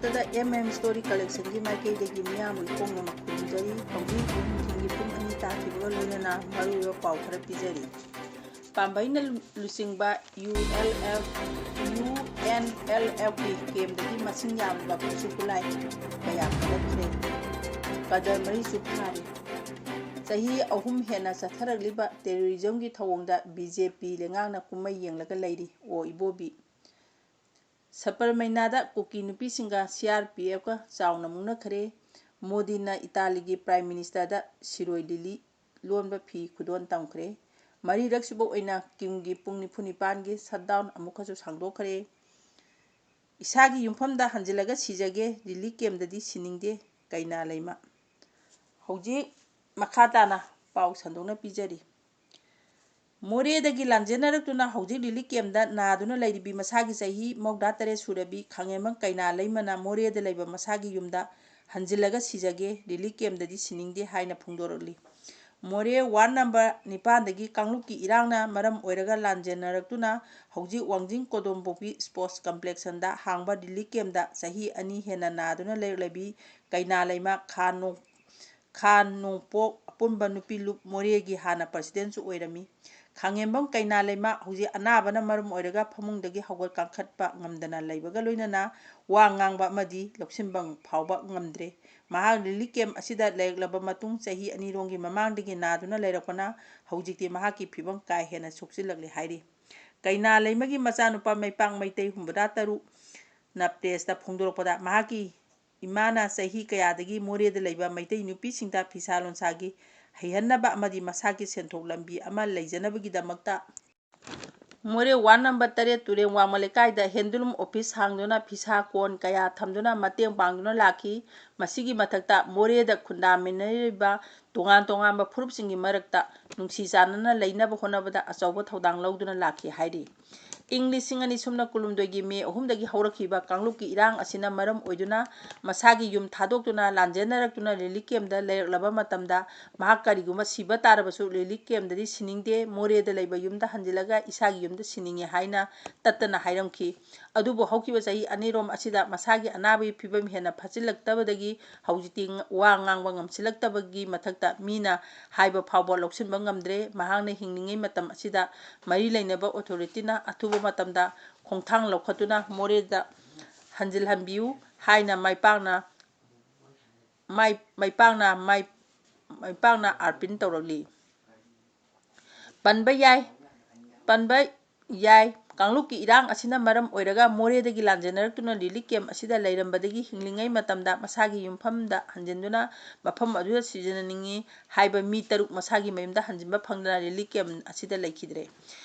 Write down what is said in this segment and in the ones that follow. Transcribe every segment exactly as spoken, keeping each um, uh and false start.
ꯗ M M story ꯀꯂꯦꯛꯁꯟꯒꯤ ꯃꯥꯏꯀꯩꯗꯒꯤ ꯃꯤꯌꯥꯝꯕꯨ ꯏꯐꯣꯡꯅ ꯈꯨꯔꯨꯝꯖꯔꯤ꯫ ꯍꯧꯖꯤꯛ ꯅꯨꯡꯊꯤꯜꯒꯤ ꯄꯨꯡ ꯑꯅꯤ ꯇꯥꯈꯤꯕꯒ ꯂꯣꯏꯅꯅ ꯃꯔꯨꯑꯣꯏꯕ ꯄꯥꯎ ꯈꯔ ꯄꯤꯖꯔꯤ꯫ ꯄꯥꯝꯕꯩꯅ ꯂꯨꯆꯤꯡꯕ U L F, U N L ꯑꯦꯐꯀꯤ ꯀꯦꯝꯗꯒꯤ ꯃꯁꯤꯡ ꯌꯥꯝꯂꯕ ꯈꯨꯠꯁꯨ ꯈꯨꯠꯂꯥꯏ ꯀꯌꯥ ꯐꯒꯠꯈ꯭ꯔꯦ꯫ ꯀꯗꯔ ꯃꯔꯤꯁꯨ ꯐꯥꯔꯦ꯫ ꯆꯍꯤ ꯑꯍꯨꯝ ꯍꯦꯟꯅ ꯆꯠꯊꯔꯛꯂꯤꯕ ꯇꯦꯔꯣꯔꯤꯖꯝꯒꯤ ꯊꯧꯑꯣꯡꯗ ꯕꯤ ꯖꯦ ꯄꯤ ꯂꯩꯉꯥꯛꯅ ꯀꯨꯝꯃꯩ ꯌꯦꯡꯂꯒ ꯂꯩꯔꯤ꯫ ꯑꯣ ꯏꯕꯣꯕꯤ꯫ ꯁꯕꯔꯃꯩꯅꯥꯗ ꯀꯨꯀꯤ ꯅꯨꯄꯤꯁꯤꯡꯒ ꯁꯤ ꯑꯥꯔ ꯄꯤ ꯑꯦꯐꯀ ꯆꯥꯎꯅ ꯃꯨꯛꯅꯈ꯭ꯔꯦ꯫ ꯃꯣꯗꯤꯅ ꯏꯇꯥꯂꯤꯒꯤ ꯄ꯭ꯔꯥꯏꯝ ꯃꯤꯅꯤꯁꯇꯔꯗ ꯁꯤꯔꯣꯏ ꯂꯤꯂꯤ ꯂꯣꯟꯕ ꯐꯤ ꯈꯨꯗꯣꯟ ꯇꯝꯈ꯭ꯔꯦ꯫ ꯃꯔꯤꯔꯛꯁꯨꯕ ꯑꯣꯏꯅ ꯀꯤꯝꯒꯤ ꯄꯨꯡ ꯅꯤꯐꯨ ꯅꯤꯄꯥꯟꯒꯤ ꯁꯠꯗꯥꯎꯟ ꯑꯃꯨꯛꯀꯁꯨ ꯁꯥꯡꯗꯣꯛꯈ꯭ꯔꯦ꯫ ꯏꯁꯥꯒꯤ ꯌꯨꯝꯐꯝꯗ ꯍꯟꯖꯤꯜꯂꯒ ꯁꯤꯖꯒꯦ, ꯔꯤꯂꯤꯐ ꯀꯦꯝꯗꯗꯤ ꯁꯤꯅꯤꯡꯗꯦ, ꯀꯩꯅꯥ ꯂꯩꯃ꯫ ꯍꯧꯖꯤꯛ ꯃꯈꯥ ꯇꯥꯅ ꯄꯥꯎ ꯁꯟꯗꯣꯛꯅ ꯄꯤꯖꯔꯤ꯫ ꯃꯣꯔꯦꯗꯒꯤ ꯂꯥꯟꯖꯦꯟꯅꯔꯛꯇꯨꯅ ꯍꯧꯖꯤꯛ ꯔꯤꯂꯤꯐ ꯀꯦꯝꯗ ꯅꯥꯗꯨꯅ ꯂꯩꯔꯤꯕꯤ ꯃꯁꯥꯒꯤ ꯆꯍꯤ ꯃꯧꯗ꯭ꯔꯥ ꯇꯔꯦꯠ ꯁꯨꯔꯕꯤ ꯈꯥꯉꯦꯝꯕꯝ ꯀꯩꯅꯥ ꯂꯩꯃꯅ ꯃꯣꯔꯦꯗ ꯂꯩꯕ ꯃꯁꯥꯒꯤ ꯌꯨꯝꯗ ꯍꯟꯖꯤꯜꯂꯒ ꯁꯤꯖꯒꯦ, ꯔꯤꯂꯤꯐ ꯀꯦꯝꯗꯗꯤ ꯁꯤꯅꯤꯡꯗꯦ ꯍꯥꯏꯅ ꯐꯣꯡꯗꯣꯔꯛꯂꯤ꯫ ꯃꯣꯔꯦ ꯋꯥꯔꯗ ꯅꯝꯕꯔ ꯅꯤꯄꯥꯟꯗꯒꯤ ꯀꯥꯡꯂꯨꯞꯀꯤ ꯏꯔꯥꯡꯅ ꯃꯔꯝ ꯑꯣꯏꯔꯒ ꯂꯥꯟꯖꯦꯟꯅꯔꯛꯇꯨꯅ ꯍꯧꯖꯤꯛ ꯋꯥꯡꯖꯤꯡ ꯀꯣꯗꯣꯝꯄꯣꯛꯄꯤ ꯁ꯭ꯄꯣꯔꯠꯁ ꯀꯝꯄ꯭ꯂꯦꯛꯁꯟꯗ ꯍꯥꯡꯕ ꯔꯤꯂꯤꯐ ꯀꯦꯝꯗ ꯆꯍꯤ ꯑꯅꯤ ꯍꯦꯟꯅ ꯅꯥꯗꯨꯅ ꯂꯩꯔꯛꯂꯕꯤ ꯀꯩꯅꯥ ꯂꯩꯃ ꯈꯥ ꯅꯣꯡ-, ꯈꯥ ꯅꯣꯡꯄꯣꯛ ꯑꯄꯨꯟꯕ ꯅꯨꯄꯤ ꯂꯨꯞ ꯃꯣꯔꯦꯒꯤ ꯍꯥꯟꯅ ꯄ꯭ꯔꯁꯤꯗꯦꯟꯁꯨ ꯑꯣꯏꯔꯝꯃꯤ꯫ ꯈꯥꯉꯦꯝꯕꯝ ꯀꯩꯅꯥ ꯂꯩꯃ ꯍꯧꯖꯤꯛ ꯑꯅꯥꯕꯅ ꯃꯔꯝ ꯑꯣꯏꯔꯒ ꯐꯃꯨꯡꯗꯒꯤ ꯍꯧꯒꯠ ꯀꯥꯡꯈꯠꯄ ꯉꯝꯗꯅ ꯂꯩꯕꯒ ꯂꯣꯏꯅꯅ ꯋꯥ ꯉꯥꯡꯕ ꯑꯃꯗꯤ ꯂꯧꯁꯤꯟꯕ ꯐꯥꯎꯕ ꯉꯝꯗ꯭ꯔꯦ꯫ ꯃꯍꯥꯛ ꯔꯤꯂꯤꯐ ꯀꯦꯝ ꯑꯁꯤꯗ ꯂꯩꯔꯛꯂꯕ ꯃꯇꯨꯡ ꯆꯍꯤ ꯑꯅꯤꯔꯣꯝꯒꯤ ꯃꯃꯥꯡꯗꯒꯤ ꯅꯥꯗꯨꯅ ꯂꯩꯔꯛꯄꯅ ꯍꯧꯖꯤꯛꯇꯤ ꯃꯍꯥꯛꯀꯤ ꯐꯤꯕꯝ ꯀꯥ ꯍꯦꯟꯅ ꯁꯣꯛꯆꯤꯜꯂꯛꯂꯦ ꯍꯥꯏꯔꯤ꯫ ꯀꯩꯅꯥ ꯂꯩꯃꯒꯤ ꯃꯆꯥꯅꯨꯄꯥ ꯃꯩꯄꯥꯛ ꯃꯩꯇꯩ ꯍꯨꯝꯐꯨꯇꯔꯥ ꯇꯔꯨꯛꯅ ꯄ꯭ꯔꯦꯁꯇ ꯐꯣꯡꯗꯣꯔꯛꯄꯗ, ꯃꯍꯥꯛꯀꯤ ꯏꯃꯥꯅ ꯆꯍꯤ ꯀꯌꯥꯗꯒꯤ ꯃꯣꯔꯦꯗ ꯂꯩꯕ ꯃꯩꯇꯩ ꯅꯨꯄꯤꯁꯤꯡꯗ ꯐꯤꯁꯥ ꯂꯣꯟꯁꯥꯒꯤ ꯍꯩꯍꯟꯅꯕ ꯑꯃꯗꯤ ꯃꯁꯥꯒꯤ ꯁꯦꯟꯊꯣꯛ ꯂꯝꯕꯤ ꯑꯃ ꯂꯩꯖꯅꯕꯒꯤꯗꯃꯛꯇ ꯃꯣꯔꯦ ꯋꯥꯔꯗ ꯅꯝꯕꯔ ꯇꯔꯦꯠ ꯇꯨꯔꯦꯟ ꯋꯥꯡꯃ ꯂꯩꯀꯥꯏꯗ ꯍꯦꯟꯗꯂꯨꯝ ꯑꯣꯐꯤꯁ ꯍꯥꯡꯗꯨꯅ ꯐꯤꯁꯥ ꯀꯣꯟ ꯀꯌꯥ ꯊꯝꯗꯨꯅ ꯃꯇꯦꯡ ꯄꯥꯡꯗꯨꯅ ꯂꯥꯛꯈꯤ꯫ ꯃꯁꯤꯒꯤ ꯃꯊꯛꯇ ꯃꯣꯔꯦꯗ ꯈꯨꯟꯗꯥꯃꯤꯟꯅꯔꯤꯕ ꯇꯣꯉꯥꯟ ꯇꯣꯉꯥꯟꯕ ꯐꯨꯔꯨꯞꯁꯤꯡꯒꯤ ꯃꯔꯛꯇ ꯅꯨꯡꯁꯤ ꯆꯥꯟꯅꯅ ꯂꯩꯅꯕ ꯍꯣꯠꯅꯕꯗ ꯑꯆꯧꯕ ꯊꯧꯗꯥꯡ ꯂꯧꯗꯨꯅ ꯂꯥꯛꯈꯤ ꯍꯥꯏꯔꯤ꯫ ꯏꯪ ꯂꯤꯁꯤꯡ ꯑꯅꯤ ꯁꯨꯞꯅ ꯀꯨꯟꯍꯨꯝꯗꯣꯏꯒꯤ ꯃꯦ ꯑꯍꯨꯝꯗꯒꯤ ꯍꯧꯔꯛꯈꯤꯕ ꯀꯥꯡꯂꯨꯞꯀꯤ ꯏꯔꯥꯡ ꯑꯁꯤꯅ ꯃꯔꯝ ꯑꯣꯏꯗꯨꯅ ꯃꯁꯥꯒꯤ ꯌꯨꯝ ꯊꯥꯗꯣꯛꯇꯨꯅ ꯂꯥꯟꯖꯦꯟꯅꯔꯛꯇꯨꯅ ꯔꯤꯂꯤꯐ ꯀꯦꯝꯞꯇ ꯂꯩꯔꯛꯂꯕ ꯃꯇꯝꯗ ꯃꯍꯥꯛ ꯀꯔꯤꯒꯨꯝꯕ ꯁꯤꯕ ꯇꯥꯔꯕꯁꯨ ꯔꯤꯂꯤꯐ ꯀꯦꯝꯞꯇꯗꯤ ꯁꯤꯅꯤꯡꯗꯦ, ꯃꯣꯔꯦꯗ ꯂꯩꯕ ꯌꯨꯝꯗ ꯍꯟꯖꯤꯜꯂꯒ ꯏꯁꯥꯒꯤ ꯌꯨꯝꯗ ꯁꯤꯅꯤꯡꯉꯤ ꯍꯥꯏꯅ ꯇꯠꯇꯅ ꯍꯥꯏꯔꯝꯈꯤ꯫ ꯑꯗꯨꯕꯨ ꯍꯧꯈꯤꯕ ꯆꯍꯤ ꯑꯅꯤꯔꯣꯝ ꯑꯁꯤꯗ ꯃꯁꯥꯒꯤ ꯑꯅꯥꯕꯒꯤ ꯐꯤꯕꯝ ꯍꯦꯟꯅ ꯐꯠꯆꯤꯜꯂꯛꯇꯕꯗꯒꯤ ꯍꯧꯖꯤꯛꯇꯤ ꯋꯥ ꯉꯥꯡꯕ ꯉꯝꯁꯤꯜꯂꯛꯇꯕꯒꯤ ꯃꯊꯛꯇ ꯃꯤꯅ ꯍꯥꯏꯕ ꯐꯥꯎꯕ ꯂꯧꯁꯤꯟꯕ ꯉꯝꯗ꯭ꯔꯦ꯫ ꯃꯍꯥꯛꯅ ꯍꯤꯡꯂꯤꯉꯩ ꯃꯇꯝ ꯑꯁꯤꯗ ꯃꯔꯤ ꯂꯩꯅꯕ ꯑꯣꯊꯣꯔꯤꯇꯤꯅ ꯑꯊꯨꯕ ꯃꯇꯝꯗ ꯈꯣꯡꯊꯥꯡ ꯂꯧꯈꯠꯇꯨꯅ ꯃꯣꯔꯦꯗ ꯍꯟꯖꯤꯜꯍꯟꯕꯤꯌꯨ ꯍꯥꯏꯅ ꯃꯥꯏ ꯄꯥꯛꯅ ꯃꯥꯏ, ꯃꯥꯏ ꯄꯥꯛꯅ, ꯃꯥꯏ, ꯃꯥꯏ ꯄꯥꯛꯅ ꯑꯥꯔꯄꯤꯟ ꯇꯧꯔꯛꯂꯤ꯫ ꯄꯟꯕ ꯌꯥꯏ, ꯄꯟꯕ ꯌꯥꯏ꯫ ꯀꯥꯡꯂꯨꯞꯀꯤ ꯏꯔꯥꯡ ꯑꯁꯤꯅ ꯃꯔꯝ ꯑꯣꯏꯔꯒ ꯃꯣꯔꯦꯗꯒꯤ ꯂꯥꯟꯖꯦꯟꯅꯔꯛꯇꯨꯅ ꯔꯤꯂꯤꯐ ꯀꯦꯝꯞ ꯑꯁꯤꯗ ꯂꯩꯔꯝꯕꯗꯒꯤ ꯍꯤꯡꯂꯤꯉꯩ ꯃꯇꯝꯗ ꯃꯁꯥꯒꯤ ꯌꯨꯝꯐꯝꯗ ꯍꯟꯖꯤꯟꯗꯨꯅ ꯃꯐꯝ ꯑꯗꯨꯗ ꯁꯤꯖꯤꯟꯅꯅꯤꯡꯏ ꯍꯥꯏꯕ ꯃꯤ ꯇꯔꯨꯛ ꯃꯁꯥꯒꯤ ꯃꯌꯨꯝꯗ ꯍꯟꯖꯤꯟꯕ ꯐꯪꯗꯅ ꯔꯤꯂꯤꯐ ꯀꯦꯝꯞ ꯑꯁꯤꯗ ꯂꯩꯈꯤꯗ꯭ꯔꯦ꯫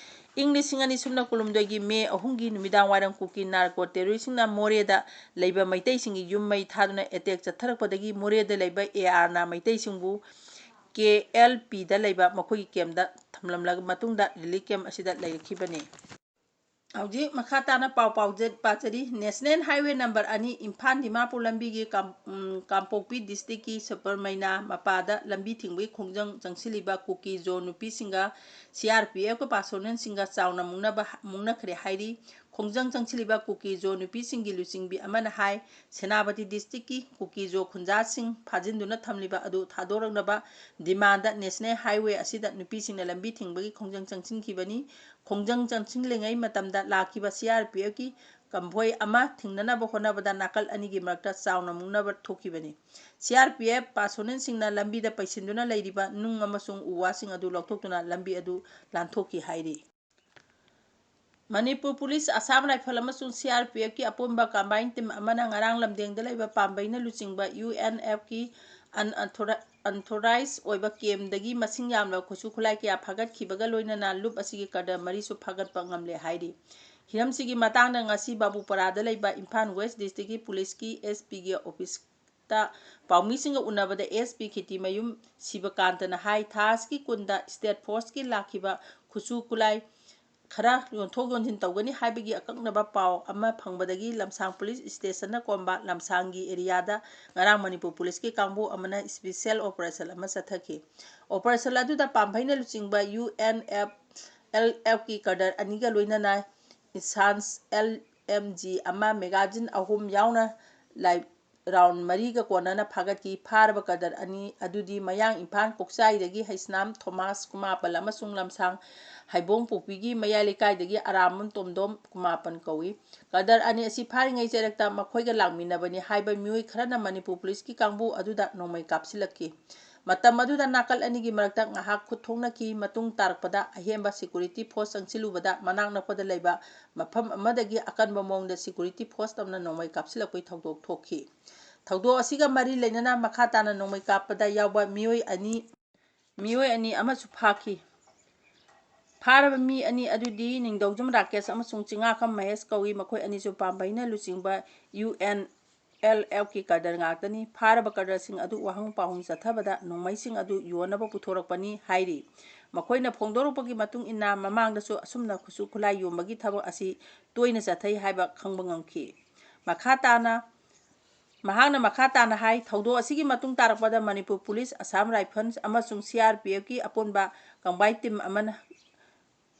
ꯏꯪ ꯂꯤꯁꯤꯡ ꯑꯅꯤ ꯁꯨꯞꯅ ꯀꯨꯟꯍꯨꯝꯗꯣꯏꯒꯤ ꯃꯦ ꯑꯍꯨꯝꯒꯤ ꯅꯨꯃꯤꯗꯥꯡ ꯋꯥꯏꯔꯝ ꯀꯨꯀꯤ ꯅꯥꯔꯀꯣ ꯇꯦꯔꯣꯔꯤꯁꯁꯤꯡꯅ ꯃꯣꯔꯦꯗ ꯂꯩꯕ ꯃꯩꯇꯩꯁꯤꯡꯒꯤ ꯌꯨꯝ ꯃꯩ ꯊꯥꯗꯨꯅ ꯑꯦꯇꯦꯛ ꯆꯠꯊꯔꯛꯄꯗꯒꯤ ꯃꯣꯔꯦꯗ ꯂꯩꯕ ꯑꯦ ꯑꯥꯔꯅ ꯃꯩꯇꯩꯁꯤꯡꯕꯨ ꯀꯦ ꯑꯦꯜ ꯄꯤꯗ ꯂꯩꯕ ꯃꯈꯣꯏꯒꯤ ꯀꯦꯝꯞꯇ ꯊꯝꯂꯝꯂꯕ ꯃꯇꯨꯡꯗ ꯔꯤꯂꯤꯐ ꯀꯦꯝꯞ ꯑꯁꯤꯗ ꯂꯩꯔꯛꯈꯤꯕꯅꯤ꯫ ꯍꯧꯖꯤꯛ ꯃꯈꯥ ꯇꯥꯅ ꯄꯥꯎ ꯄꯥꯎꯖ-, ꯄꯥꯖꯔꯤ꯫ ꯅꯦꯁꯅꯦꯜ ꯍꯥꯏꯋꯦ ꯅꯝꯕꯔ ꯑꯅꯤ ꯏꯝꯐꯥꯜ ꯗꯤꯃꯥꯄꯨꯔ ꯂꯝꯕꯤꯒꯤ ꯀꯥꯝ-, ꯎꯝ, ꯀꯥꯡꯄꯣꯛꯄꯤ ꯗꯤꯁꯇ꯭ꯔꯤꯛꯀꯤ ꯁꯨꯄꯔꯃꯩꯅꯥ ꯃꯄꯥꯗ ꯂꯝꯕꯤ ꯊꯤꯡꯕꯒꯤ ꯈꯣꯡꯖꯪ ꯆꯪꯁꯤꯜꯂꯤꯕ ꯀꯨꯀꯤ ꯖꯣ ꯅꯨꯄꯤꯁꯤꯡꯒ ꯁꯤ ꯑꯥꯔ ꯄꯤ ꯑꯦꯐꯀ ꯄꯥꯔꯁꯣꯅꯦꯜꯁꯤꯡꯒ ꯆꯥꯎꯅ ꯃꯨꯛꯅꯕ, ꯃꯨꯛꯅꯈ꯭ꯔꯦ ꯍꯥꯏꯔꯤ꯫ ꯈꯣꯡꯖꯪ ꯆꯪꯁꯤꯜꯂꯤꯕ ꯀꯨꯀꯤ ꯖꯣ ꯅꯨꯄꯤꯁꯤꯡꯒꯤ ꯂꯨꯆꯤꯡꯕꯤ ꯑꯃꯅ ꯍꯥꯏ, ꯁꯦꯅꯥꯄꯇꯤ ꯗꯤꯁꯇ꯭ꯔꯤꯛꯀꯤ ꯀꯨꯀꯤ ꯖꯣ ꯈꯨꯟꯖꯥꯁꯤꯡ ꯐꯥꯖꯤꯟꯗꯨꯅ ꯊꯝꯂꯤꯕ ꯑꯗꯨ ꯊꯥꯗꯣꯔꯛꯅꯕ ꯗꯤꯃꯥꯟꯗ ꯅꯦꯁꯅꯦꯜ ꯍꯥꯏꯋꯦ ꯑꯁꯤꯗ ꯅꯨꯄꯤꯁꯤꯡꯅ ꯂꯝꯕꯤ ꯊꯤꯡꯕꯒꯤ ꯈꯣꯡꯖꯪ ꯆꯪꯁꯤꯟꯈꯤꯕꯅꯤ꯫ ꯈꯣꯡꯖꯪ ꯆꯪꯁꯤꯜꯂꯤꯉꯩ ꯃꯇꯝꯗ ꯂꯥꯛꯈꯤꯕ ꯁꯤ ꯑꯥꯔ ꯄꯤ ꯑꯦꯐꯀꯤ ꯀꯝꯚꯣꯏ ꯑꯃ ꯊꯤꯡꯅꯅꯕ ꯍꯣꯠꯅꯕꯗ ꯅꯥꯀꯜ ꯑꯅꯤꯒꯤ ꯃꯔꯛꯇ ꯆꯥꯎꯅ ꯃꯨꯛꯅꯕ ꯊꯣꯛꯈꯤꯕꯅꯤ꯫ ꯁꯤ ꯑꯥꯔ ꯄꯤ ꯑꯦꯐ ꯄꯥꯔꯁꯣꯅꯦꯜꯁꯤꯡꯅ ꯂꯝꯕꯤꯗ ꯄꯩꯁꯤꯟꯗꯨꯅ ꯂꯩꯔꯤꯕ ꯅꯨꯡ ꯑꯃꯁꯨꯡ ꯎ ꯋꯥꯁꯤꯡ ꯑꯗꯨ ꯂꯧꯊꯣꯛꯇꯨꯅ ꯂꯝꯕꯤ ꯑꯗꯨ ꯂꯥꯟꯊꯣꯛꯈꯤ ꯍꯥꯏꯔꯤ꯫ ꯃꯅꯤꯄꯨꯔ ꯄꯨꯂꯤꯁ, ꯑꯁꯥꯝ ꯔꯥꯏꯐꯜ ꯑꯃꯁꯨꯡ ꯁꯤ ꯑꯥꯔ ꯄꯤ ꯑꯦꯐꯀꯤ ꯑꯄꯨꯟꯕ ꯀꯝꯕꯥꯏꯟ ꯇꯤꯝ ꯑꯃꯅ ꯉꯔꯥꯡ ꯂꯝꯗꯦꯡꯗ ꯂꯩꯕ ꯄꯥꯝꯕꯩꯅ ꯂꯨꯆꯤꯡꯕ ꯌꯨ ꯑꯦꯟ ꯑꯦꯐꯀꯤ ꯑꯟ-, ꯑꯟꯊꯣꯔꯥ-, ꯑꯟꯊꯣꯔꯥꯏꯖ ꯑꯣꯏꯕ ꯀꯦꯝꯗꯒꯤ ꯃꯁꯤꯡ ꯌꯥꯝꯂꯕ ꯈꯨꯠꯁꯨ ꯈꯨꯠꯂꯥꯏ ꯀꯌꯥ ꯐꯥꯒꯠꯈꯤꯕꯒ ꯂꯣꯏꯅꯅ ꯂꯨꯞ ꯑꯁꯤꯒꯤ ꯀꯗꯔ ꯃꯔꯤꯁꯨ ꯐꯥꯒꯠꯄ ꯉꯝꯂꯦ ꯍꯥꯏꯔꯤ꯫ ꯍꯤꯔꯝꯁꯤꯒꯤ ꯃꯇꯥꯡꯗ ꯉꯁꯤ ꯕꯥꯕꯨꯄꯔꯥꯗ ꯂꯩꯕ ꯏꯝꯐꯥꯜ ꯋꯦꯁ ꯗꯤꯁꯇ꯭ꯔꯤꯛꯀꯤ ꯄꯨꯂꯤꯁꯀꯤ ꯑꯦꯁ ꯄꯤꯒꯤ ꯑꯣꯐꯤꯁ ꯇ ꯄꯥꯎꯃꯤꯁꯤꯡꯒ ꯎꯅꯕꯗ ꯑꯦꯁ ꯄꯤ ꯈꯤꯇꯤꯃꯌꯨꯝ ꯁꯤꯕꯀꯥꯟꯇꯅ ꯍꯥꯏ, ꯊꯥ ꯑꯁꯤꯒꯤ ꯀꯨꯟꯗ ꯁ꯭ꯇꯦꯠ ꯐꯣꯔꯁꯀꯤ ꯂꯥꯛꯈꯤꯕ ꯈꯨꯠꯁꯨ ꯈꯨꯠꯂꯥꯏ ꯈꯔ ꯌꯣꯟꯊꯣꯛ ꯌꯣꯟꯁꯤꯟ ꯇꯧꯒꯅꯤ ꯍꯥꯏꯕꯒꯤ ꯑꯀꯛꯅꯕ ꯄꯥꯎ ꯑꯃ ꯐꯪꯕꯗꯒꯤ ꯂꯝꯁꯥꯡ ꯄꯨꯂꯤꯁ ꯁ꯭ꯇꯦꯁꯟꯅ ꯀꯣꯝꯕ ꯂꯝꯁꯥꯡꯒꯤ ꯑꯦꯔꯤꯌꯥꯗ ꯉꯔꯥꯡ ꯃꯅꯤꯄꯨꯔ ꯄꯨꯂꯤꯁꯀꯤ ꯀꯥꯡꯕꯨ ꯑꯃꯅ ꯁ꯭ꯄꯦꯁꯦꯜ ꯑꯣꯄꯔꯦꯁꯟ ꯑꯃ ꯆꯠꯊꯈꯤ꯫ ꯑꯣꯄꯔꯦꯁꯟ ꯑꯗꯨꯗ ꯄꯥꯝꯕꯩꯅ ꯂꯨꯆꯤꯡꯕ ꯌꯨ ꯑꯦꯟ ꯑꯦꯐ ꯑꯦꯜ ꯑꯦꯐꯀꯤ ꯀꯥꯗꯔ ꯑꯅꯤꯒ ꯂꯣꯏꯅꯅ ꯏꯟꯁꯥꯟꯁ ꯑꯦꯜ ꯑꯦꯝ ꯖꯤ ꯑꯃ, ꯃꯦꯒꯥꯖꯤꯟ ꯑꯍꯨꯝ ꯌꯥꯎꯅ ꯂꯥꯏ ꯔꯥꯎꯟ ꯃꯔꯤꯒ ꯀꯣꯟꯅꯅ ꯐꯥꯒꯠꯈꯤ꯫ ꯐꯥꯔꯕ ꯀꯗꯔ ꯑꯅꯤ ꯑꯗꯨꯗꯤ ꯃꯌꯥꯡ ꯏꯝꯐꯥꯜ ꯀꯣꯛꯆꯥꯏꯗꯒꯤ ꯍꯩꯁꯅꯥꯝ ꯊꯣꯃꯥꯁ ꯀꯨꯃꯥꯄꯜ ꯑꯃꯁꯨꯡ ꯂꯝꯁꯥꯡ ꯍꯩꯕꯣꯡ ꯄꯣꯛꯄꯤꯒꯤ ꯃꯌꯥꯏ ꯂꯩꯀꯥꯏꯗꯒꯤ ꯑꯔꯥꯝꯕꯝ ꯇꯣꯝꯗꯣꯝ ꯀꯨꯃꯥꯄꯜ ꯀꯧꯏ꯫ ꯀꯗꯔ ꯑꯅꯤ ꯑꯁꯤ ꯐꯥꯔꯤꯉꯩ ꯆꯩꯔꯛꯇ ꯃꯈꯣꯏꯒ ꯂꯥꯛꯃꯤꯟꯅꯕꯅꯤ ꯍꯥꯏꯕ ꯃꯤꯑꯣꯏ ꯈꯔꯅ ꯃꯅꯤꯄꯨꯔ ꯄꯨꯂꯤꯁꯀꯤ ꯀꯥꯡꯕꯨ ꯑꯗꯨꯗ ꯅꯣꯡꯃꯩ ꯀꯥꯞꯁꯤꯜꯂꯛꯈꯤ꯫ ꯃꯇꯝ ꯑꯗꯨꯗ ꯅꯥꯀꯜ ꯑꯅꯤꯒꯤ ꯃꯔꯛꯇ ꯉꯥꯏꯍꯥꯛ ꯈꯨꯠ ꯊꯣꯛꯅꯈꯤ꯫ ꯃꯇꯨꯡ ꯇꯥꯔꯛꯄꯗ ꯑꯍꯦꯟꯕ ꯁꯦꯀꯨꯔꯤꯇꯤ ꯐꯣꯔꯁ ꯆꯪꯁꯤꯜꯂꯨꯕꯗ ꯃꯅꯥꯛ ꯅꯛꯄꯗ ꯂꯩꯕ ꯃꯐꯝ ꯑꯃꯗꯒꯤ ꯑꯀꯟꯕ ꯃꯑꯣꯡꯗ ꯁꯦꯀꯨꯔꯤꯇꯤ ꯐꯣꯔꯁ ꯇꯧꯅ ꯅꯣꯡꯃꯩ ꯀꯥꯞꯁꯤꯜꯂꯛꯄꯒꯤ ꯊꯧꯗꯣꯛ ꯊꯣꯛꯈꯤ꯫ ꯊꯧꯗꯣꯛ ꯑꯁꯤꯒ ꯃꯔꯤ ꯂꯩꯅꯅ ꯃꯈꯥ ꯇꯥꯅ ꯅꯣꯡꯃꯩ ꯀꯥꯞꯄꯗ ꯌꯥꯎꯕ ꯃꯤꯑꯣꯏ ꯑꯅꯤ, ꯃꯤꯑꯣꯏ ꯑꯅꯤ ꯑꯃꯁꯨ ꯐꯥꯈꯤ꯫ ꯐꯥꯔꯕ ꯃꯤ ꯑꯅꯤ ꯑꯗꯨꯗꯤ ꯅꯤꯡꯗꯧꯖꯝ ꯔꯥꯀꯦꯁ ꯑꯃꯁꯨꯡ ꯆꯤꯡꯉꯥꯈꯝ ꯃꯍꯦꯁ ꯀꯧꯏ꯫ ꯃꯈꯣꯏ ꯑꯅꯤꯁꯨ ꯄꯥꯝꯕꯩꯅ ꯂꯨꯆꯤꯡꯕ ꯌꯨ ꯑꯦꯟ ꯑꯦꯜ ꯑꯦꯐꯀꯤ ꯀꯗꯔ ꯉꯥꯛꯇꯅꯤ꯫ ꯐꯥꯔꯕ ꯀꯗꯔꯁꯤꯡ ꯑꯗꯨ ꯋꯥꯍꯪ ꯄꯥꯎꯍꯪ ꯆꯠꯊꯕꯗ ꯅꯣꯡꯃꯩꯁꯤꯡ ꯑꯗꯨ ꯌꯣꯟꯅꯕ ꯄꯨꯊꯣꯔꯛꯄꯅꯤ ꯍꯥꯏꯔꯤ꯫ ꯃꯈꯣꯏꯅ ꯐꯣꯡꯗꯣꯔꯛꯄꯒꯤ ꯃꯇꯨꯡ ꯏꯟꯅ ꯃꯃꯥꯡꯗꯁꯨ ꯑꯁꯨꯝꯅ ꯈꯨꯠꯁꯨ ꯈꯨꯠꯂꯥꯏ ꯌꯣꯟꯕꯒꯤ ꯊꯕꯛ ꯑꯁꯤ ꯇꯣꯏꯅ ꯆꯠꯊꯩ ꯍꯥꯏꯕ ꯈꯪꯕ ꯉꯝꯈꯤ꯫ ꯃꯈꯥ ꯇꯥꯅ ꯃꯍꯥꯛꯅ ꯃꯈꯥ ꯇꯥꯅ ꯍꯥꯏ, ꯊꯧꯗꯣꯛ ꯑꯁꯤꯒꯤ ꯃꯇꯨꯡ ꯇꯥꯔꯛꯄꯗ ꯃꯅꯤꯄꯨꯔ ꯄꯨꯂꯤꯁ, ꯑꯁꯥꯝ ꯔꯥꯏꯐꯜꯁ ꯑꯃꯁꯨꯡ ꯁꯤ ꯑꯥꯔ ꯄꯤ ꯑꯦꯐꯀꯤ ꯑꯄꯨꯟꯕ ꯀꯝꯕꯥꯏꯟ ꯇꯤꯝ ꯑꯃꯅ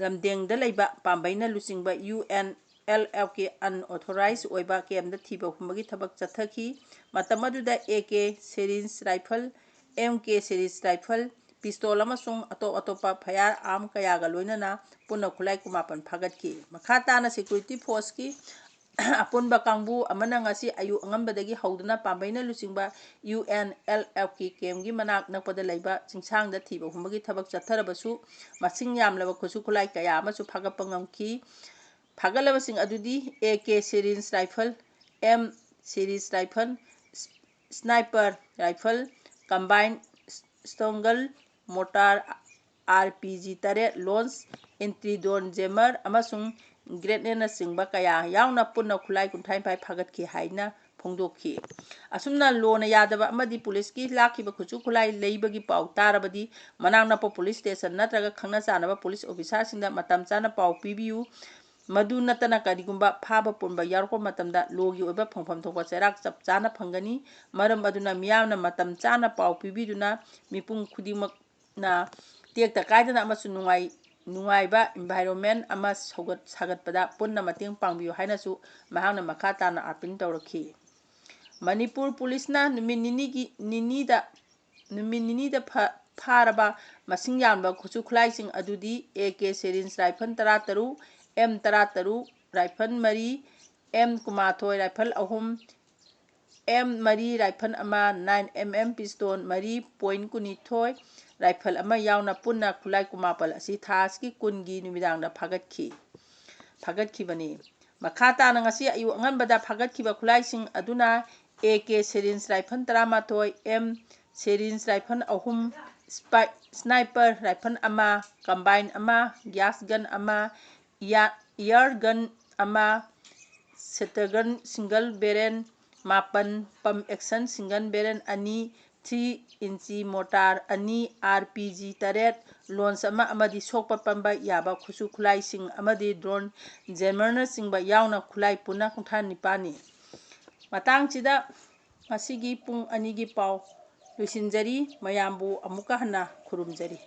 ꯂꯝꯗꯦꯡꯗ ꯂꯩꯕ ꯄꯥꯝꯕꯩꯅ ꯂꯨꯆꯤꯡꯕ ꯌꯨ ꯑꯦꯟ ꯑꯦꯜ ꯑꯦꯐꯀꯤ ꯑꯟꯑꯣꯊꯣꯔꯥꯏꯖ ꯑꯣꯏꯕ ꯀꯦꯝꯗ ꯊꯤꯕ ꯍꯨꯝꯕꯒꯤ ꯊꯕꯛ ꯆꯠꯊꯈꯤ꯫ ꯃꯇꯝ ꯑꯗꯨꯗ ꯑꯦ ꯀꯦ ꯁꯦꯔꯤꯁ ꯔꯥꯏꯐꯜ, ꯑꯦꯝ ꯀꯦ ꯁꯦꯔꯤꯁ ꯔꯥꯏꯐꯜ, ꯄꯤꯁꯇꯣꯜ ꯑꯃꯁꯨꯡ ꯑꯇꯣꯞ ꯑꯇꯣꯞꯄ ꯐꯌꯥꯔ ꯑꯥꯔꯝ ꯀꯌꯥꯒ ꯂꯣꯏꯅꯅ ꯄꯨꯟꯅ ꯈꯨꯠꯂꯥꯏ ꯀꯨꯟꯃꯥꯄꯟ ꯐꯥꯒꯠꯈꯤ꯫ ꯃꯈꯥ ꯇꯥꯅ ꯁꯦꯀ꯭ꯌꯨꯔꯤꯇꯤ ꯐꯣꯔꯁꯀꯤ ꯑꯄꯨꯟꯕ ꯀꯥꯡꯕꯨ ꯑꯃꯅ ꯉꯁꯤ ꯑꯌꯨꯛ ꯑꯉꯟꯕꯗꯒꯤ ꯍꯧꯗꯨꯅ ꯄꯥꯝꯕꯩꯅ ꯂꯨꯆꯤꯡꯕ ꯌꯨ ꯑꯦꯟ ꯑꯦꯜ ꯑꯦꯐꯀꯤ ꯀꯦꯝꯒꯤ ꯃꯅꯥꯛ ꯅꯛꯄꯗ ꯂꯩꯕ ꯆꯤꯡꯁꯥꯡꯗ ꯊꯤꯕ ꯍꯨꯝꯕꯒꯤ ꯊꯕꯛ ꯆꯠꯊꯔꯕꯁꯨ, ꯃꯁꯤꯡ ꯌꯥꯝꯂꯕ ꯈꯨꯠꯁꯨ ꯈꯨꯠꯂꯥꯏ ꯀꯌꯥ ꯑꯃꯁꯨ ꯐꯥꯒꯠꯄ ꯉꯝꯈꯤ꯫ ꯐꯥꯒꯠꯂꯕꯁꯤꯡ ꯑꯗꯨꯗꯤ A K series rifle, M series rifle, sniper rifle, ꯀꯝꯕꯥꯏꯟ ꯁ꯭ꯇꯣꯡꯒꯜ ꯃꯣꯔꯇꯥꯔ, ꯑꯥꯔ ꯄꯤ ꯖꯤ ꯇꯔꯦꯠ, ꯂꯣꯟꯁ ꯑꯦꯟꯇꯤꯗꯣꯟ ꯖꯦꯃꯔ ꯑꯃꯁꯨꯡ ꯒ꯭ꯔꯦꯅꯦꯗꯅꯆꯤꯡꯕ ꯀꯌꯥ ꯌꯥꯎꯅ ꯄꯨꯟꯅ ꯈꯨꯠꯂꯥꯏ ꯀꯨꯟꯊ꯭ꯔꯥ ꯅꯤꯄꯥꯟ ꯐꯥꯒꯠꯈꯤ ꯍꯥꯏꯅ ꯐꯣꯡꯗꯣꯛꯈꯤ꯫ ꯑꯁꯨꯝꯅ ꯂꯣꯅ ꯌꯥꯗꯕ ꯑꯃꯗꯤ ꯄꯨꯂꯤꯁꯀꯤ ꯂꯥꯛꯈꯤꯕ ꯈꯨꯠꯁꯨ ꯈꯨꯠꯂꯥꯏ ꯂꯩꯕꯒꯤ ꯄꯥꯎ ꯇꯥꯔꯕꯗꯤ ꯃꯅꯥꯛ ꯅꯛꯄ ꯄꯨꯂꯤꯁ ꯁ꯭ꯇꯦꯁꯟ ꯅꯠꯇ꯭ꯔꯒ ꯈꯪꯅ ꯆꯥꯟꯅꯕ ꯄꯨꯂꯤꯁ ꯑꯣꯐꯤꯁꯥꯔꯁꯤꯡꯗ ꯃꯇꯝ ꯆꯥꯅ ꯄꯥꯎ ꯄꯤꯕꯤꯌꯨ꯫ ꯃꯗꯨ ꯅꯠꯇꯅ ꯀꯔꯤꯒꯨꯝꯕ ꯐꯥꯕ ꯄꯨꯟꯕ ꯌꯥꯎꯔꯛꯄ ꯃꯇꯝꯗ ꯂꯣꯒꯤ ꯑꯣꯏꯕ ꯐꯪꯐꯝ ꯊꯣꯛꯄ ꯆꯩꯔꯥꯛ ꯆꯞ ꯆꯥꯅ ꯐꯪꯒꯅꯤ꯫ ꯃꯔꯝ ꯑꯗꯨꯅ ꯃꯤꯌꯥꯝꯅ ꯃꯇꯝ ꯆꯥꯅ ꯄꯥꯎ ꯄꯤꯕꯤꯗꯨꯅ ꯃꯤꯄꯨꯝ ꯈꯨꯗꯤꯡꯃꯛꯅ ꯇꯦꯛꯇ ꯀꯥꯏꯗꯅ ꯑꯃꯁꯨꯡ ꯅꯨꯡꯉꯥꯏ-, ꯅꯨꯡꯉꯥꯏꯕ environment ꯑꯃ ꯁꯧꯒꯠ-, ꯁꯥꯒꯠꯄꯗ ꯄꯨꯟꯅ ꯃꯇꯦꯡ ꯄꯥꯡꯕꯤꯌꯨ ꯍꯥꯏꯅꯁꯨ ꯃꯍꯥꯛꯅ ꯃꯈꯥ ꯇꯥꯅ appeal ꯇꯧꯔꯛꯈꯤ꯫ ꯃꯅꯤꯄꯨꯔ ꯄꯨꯂꯤꯁꯅ ꯅꯨꯃꯤꯠ ꯅꯤꯅꯤꯒꯤ, ꯅꯤꯅꯤꯗ, ꯅꯨꯃꯤꯠ ꯅꯤꯅꯤꯗ ꯐ-, ꯐꯥꯔꯕ ꯃꯁꯤꯡ ꯌꯥꯝꯂꯕ ꯈꯨꯠꯁꯨ ꯈꯨꯠꯂꯥꯏꯁꯤꯡ ꯑꯗꯨꯗꯤ ꯑꯦ ꯀꯦ syringe rifle ꯇꯔꯥ ꯇꯔꯨꯛ, ꯑꯦꯝ ꯇꯔꯥ ꯇꯔꯨꯛ rifle ꯃꯔꯤ, ꯑꯦꯝ ꯀꯨꯟꯃꯥꯊꯣꯏ rifle ꯑꯍꯨꯝ, ꯑꯦꯝ ꯃꯔꯤ rifle ꯑꯃ, nine M M pistol ꯃꯔꯤ, point ꯀꯨꯟꯅꯤꯊꯣꯏ rifle ꯑꯃ ꯌꯥꯎꯅ ꯄꯨꯟꯅ ꯈꯨꯠꯂꯥꯏ ꯀꯨꯟꯃꯥꯄꯜ ꯑꯁꯤ ꯊꯥ ꯑꯁꯤꯒꯤ ꯀꯨꯟꯒꯤ ꯅꯨꯃꯤꯗꯥꯡꯗ ꯐꯥꯒꯠꯈꯤ, ꯐꯥꯒꯠꯈꯤꯕꯅꯤ꯫ ꯃꯈꯥ ꯇꯥꯅ ꯉꯁꯤ ꯑꯌꯨꯛ ꯑꯉꯟꯕꯗ ꯐꯥꯒꯠꯈꯤꯕ ꯈꯨꯠꯂꯥꯏꯁꯤꯡ ꯑꯗꯨꯅ ꯑꯦ ꯀꯦ syringe rifle ꯇꯔꯥꯃꯥꯊꯣꯏ, ꯑꯦꯝ syringe rifle ꯑꯍꯨꯝ, spy-, sniper rifle ꯑꯃ, combine ꯑꯃ, gas gun ꯑꯃ, air gun ꯑꯃ, shotgun single barrel ꯃꯥꯄꯟ, pump action single barrel ꯑꯅꯤ, three inch mortar ꯑꯅꯤ, R P G ꯇꯔꯦꯠ, launch ꯑꯃ ꯑꯃꯗꯤ ꯁꯣꯛꯄ ꯄꯟꯕ ꯌꯥꯕ ꯈꯨꯠꯁꯨ ꯈꯨꯠꯂꯥꯏꯁꯤꯡ ꯑꯃꯗꯤ drone jammerꯅꯆꯤꯡꯕ ꯌꯥꯎꯅ ꯈꯨꯠꯂꯥꯏ ꯄꯨꯟꯅ ꯀꯨꯟꯊ꯭ꯔꯥ ꯅꯤꯄꯥꯜꯅꯤ꯫ ꯃꯇꯥꯡꯁꯤꯗ ꯉꯁꯤꯒꯤ ꯄꯨꯡ ꯑꯅꯤꯒꯤ ꯄꯥꯎ ꯂꯣꯏꯁꯤꯟꯖꯔꯤ꯫ ꯃꯌꯥꯝꯕꯨ ꯑꯃꯨꯛꯀ ꯍꯟꯅ ꯈꯨꯔꯨꯝꯖꯔꯤ꯫